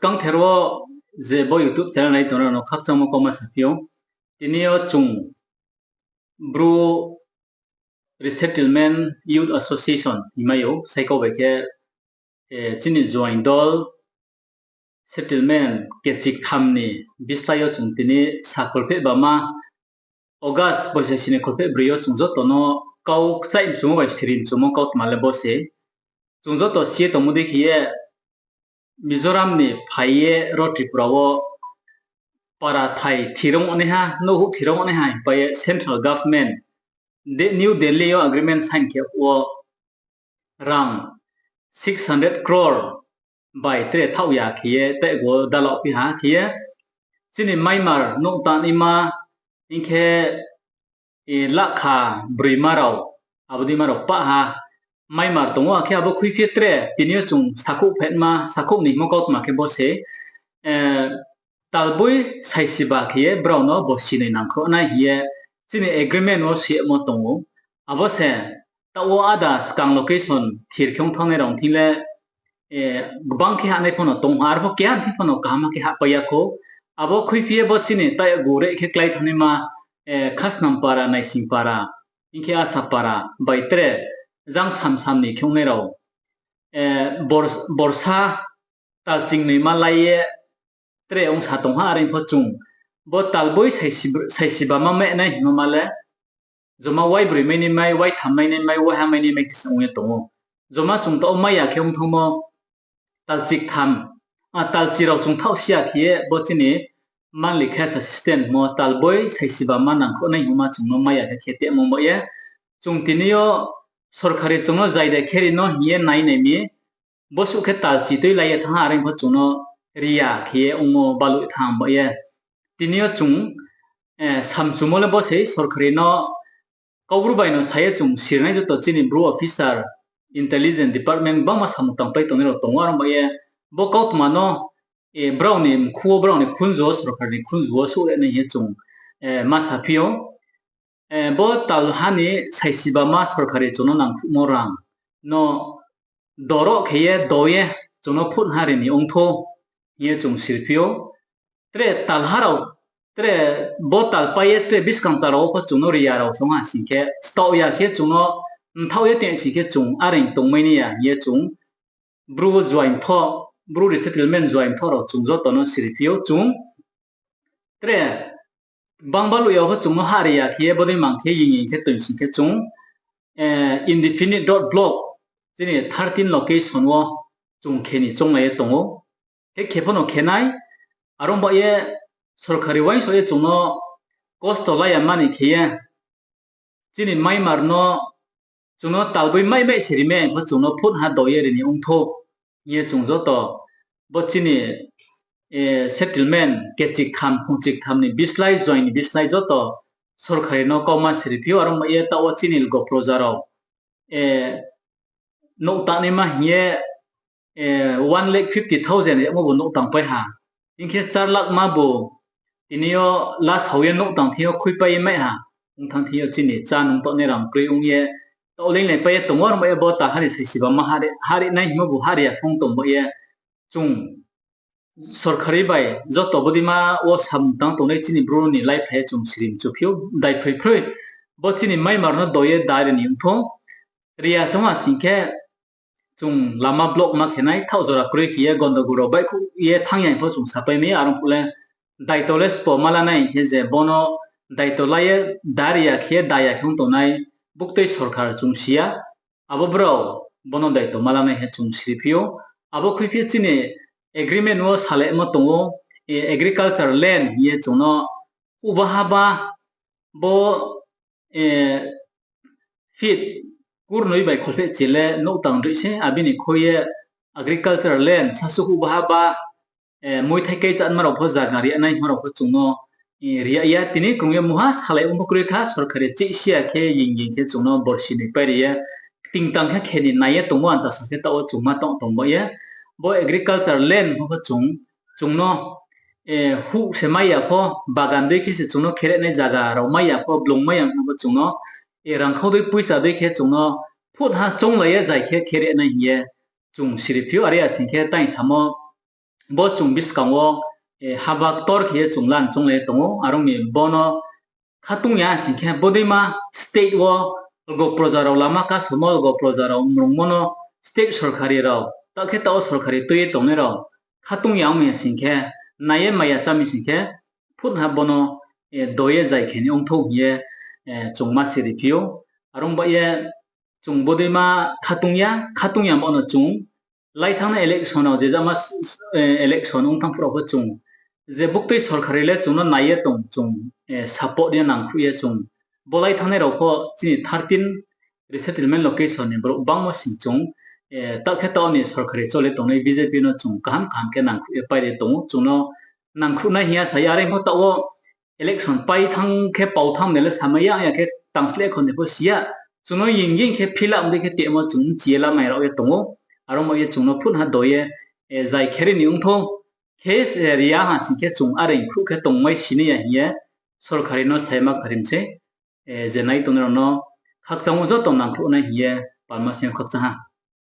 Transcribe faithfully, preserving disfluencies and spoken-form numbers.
Skangther wo je bo YouTube channel nai tongnai rao no khakchangmo kauma saphi ou. Tini yo chung Bru Resettlement Youth Association hingmai ou, saikau bai khe, chini joaing dol, settlement kechiktham ni bislái yo chung tini sa kholpheh bama, August boisa sini kholpheh broi yo chung joto no kau kchaih mchumo bai siri mchumo kautma le bo se. Chung joto si ye tongmo dei khe ye Mizoram ni phai ye ro Tripura wo para thai thirong onaiha, nouhhuh thirong onaiha hingpai ye central government New Delhi yo agreement sign khe wo rang six hundred crore bai tre thaoh ya khe ye taigu wo dalaoh phi ha khe ye chini Myanmar nouh tangnaima hing khe lakha broima rao, abo deima rao pah ha Myanmar tong ou, akhe abo khuiphi ye tre tini yo chung sakhouh phetma, sakhouh ni hingmo kautma khe bo se, talboi saisiba khe ye brao no bo sinoi nangkhruh nai hing ye chini agreement wo suyemo tong ou. Abo se taoh wo áda skang location thir khe ong thanngnai rao thing le, gbang khe hahnai pho no tong ha, arpho keha thing pho no kaham khe hahpai ya khou. Abo khuiphi ye bo chini taigu reh khe klái thanngnaima, Khasnam para, Naising para, hing khe Asa para bai tre jang sam sam ni khe ongnai rao, borsa tal chingnoima lai ye tre ongsa tong ha, are pho chung bo talboi saisiba ma mai nai hingmo ma le, joma waibroi mai nai mai, waitham mai nai mai, waiha mai nai mai khe se ong ye tong ou. Joma chung taoh mai ya khe ong thanngmo, talchiktham, talchi rao chung thaoh si ya khe ye bo chini monthly cash assistance mo talboi saisiba ma nangkhruh nai hingmo ma chung no mai ya khe khe temo ba ye. Chung tini yo sorkari chung no zai de kheri no hing ye nai nai mi, bosuh khe talchi tuilai ye thanng ha, are pho chung no ri ya khe ye ongmo baluh thanng ba ye. Tini yo chung samchumo le bo sei sorkari no Kaubru bai no sa ye chung sirnai joto chini Bru officer, intelligence department gbangma samung tangpai tongnai rao tong ou, are ba ye bo kautma no brao ni mkhu wo, brao ni khunju wo, sorkar ni khunju wo souhre nai hing ye chung ma saphi ou. Bo talha ni saisiba ma sorkari chung no nangkhruhmo rang no doro khe ye do ye chung no phut ha ri ni ongthou hing ye chung sirphi ou. Tre talha rao, tre bo talpai ye tre buskang ta rao wo pho chung no ri ya rao song ha sing khe, staoh ya khe chung no mthaoh ye tong sing khe chung are tongmai nai ya hing ye chung Bru joaing thoh, Bru resettlement joaing thoh rao chung joto no sirphi ou chung. Tre gbang baluh ya pho chung no ha ri ya khe ye bodei mang khe ying ying khe tong sing khe chung indefinite road block chini thirteen location wo chung khe ni chounglai ye tong ou. Khe khe pho no khe nai, are ong ba ye sorkari uaingsouh ye chung no kosto la ya mani khe ye chini Myanmar no chung no talboi mai mai se ri mai pho chung no phut ha do ye ri ni ongthou hing ye chung joto bo chini settlement kechiktham, phungchiktham ni bislái, joaing ni bislái joto sorkari no kauma sirphi ou, are ong ba ye taoh wo chini lgo proja rao nouh tangnaima hing ye one lakh fifty thousand yagmo bo nouh tangpai ha. Hing khe char lakh ma bo tini yo lasao ye nouh tang thing yo khuipai ye mai ha. Ong thanng thing yo chini chá nung tongnai rang kroi ong ye taoh leinglaipai ye tong ou, are ong ba ye bo talha ni saisiba ma ha ri nai hingmo bo ha ri ya phung tong ba ye chung sorkari bai joto bodeima wo samung tang tongnai chini Bru ni laiphai ye chung siri mchuphi ou, daiphroi phroi. Bo chini Myanmar no do ye da ri ni ongthou. Ri ya se ong ha sing khe chung lama block ma khe nai, thaoh jora kroi khe ye gondogol rao baihkhouh ye thanng ya pho chung sapai mai ya, are ong phuh le daito le sbo ma la nai hing khe je bo no daito la ye da ri ya khe ye da ya khe ong tongnai buktui sorkar chung si ya. Abo brao bo no daito ma la nai khe chung sirphi ou. Abo khuiphi chini agreement wo salemo tong ou, agriculture land hing ye chung no huhba haba bo feet kurnoi bai kholphehchi le nouh tang droi se, abini khui ye agriculture land sasu huhba haba muithai kai chánma rao pho zaga ri ya nai hingma rao pho chung no ri ya ya. Tini krung ye mungha salai ong pho kroi kha, sorkari chih si ya khe ying ying khe chung no borsi ni pai ri ye kting tang khe khe ni nai ye tongmo anta sa khe taoh wo chung ma tong tong ba ye. Bo agriculture land pho pho chung, chung no huh se mai ya pho, bagan dei khe se chung no khere nai zaga rao mai ya pho, blung mai ya pho chung no rangkhau dei poicha dei khe chung no phut ha chounglai ye zai khe khere nai hing ye chung sirphi ou. Are ya sing khe tang samo bo chung buskang wo haba ktor khe ye chung lan chounglai ye tong ou. Are ong mi bo no khatung ya sing khe bodeima state wo lgo proja rao lama kasomo, lgo proja rao mrungmo no state sorkari rao, taoh khe taoh wo sorkari tui ye tongnai rao khatung ya ong mi sing khe, nai ye maya chá mi sing khe, phutha bo no do ye zai khe ni ongthou hing ye chung ma siri phi ou. Are ong baoh ye chung bodeima khatung ya, khatung ya mo no chung lai thanng nai election rao, je jama election ong thanng phuh rao pho chung je buktui sorkari le chung no nai ye tong, chung support ye nangkhruh ye chung bo lai thanngnai rao pho chini thirteen resettlement location ni brouh bangmo sing chung, taoh khe taoh ni sorkari chole tongnai B J P no chung kaham kaham khe nangkhruh ye pai ri tong ou. Chung no nangkhruh nai hing ya sa ye, are pho taoh wo election pai thanng khe pau thanng ni le samai ya, ya khe tangsleh kho ni pho si ya. Chung no ying ying khe fill up dei khe temo chung mchi ye lamai rao ye tong ou. Are ong baoh ye chung no phutha do ye zai khe ri ni ongthou khe, ri ya ha sing khe chung are khruh khe tongmai si nai ya hing ye sorkari no saima kharim se, je nai tongnai rao no khakchang wo joto nangkhruh nai hing ye palma sing yo khakchang ha.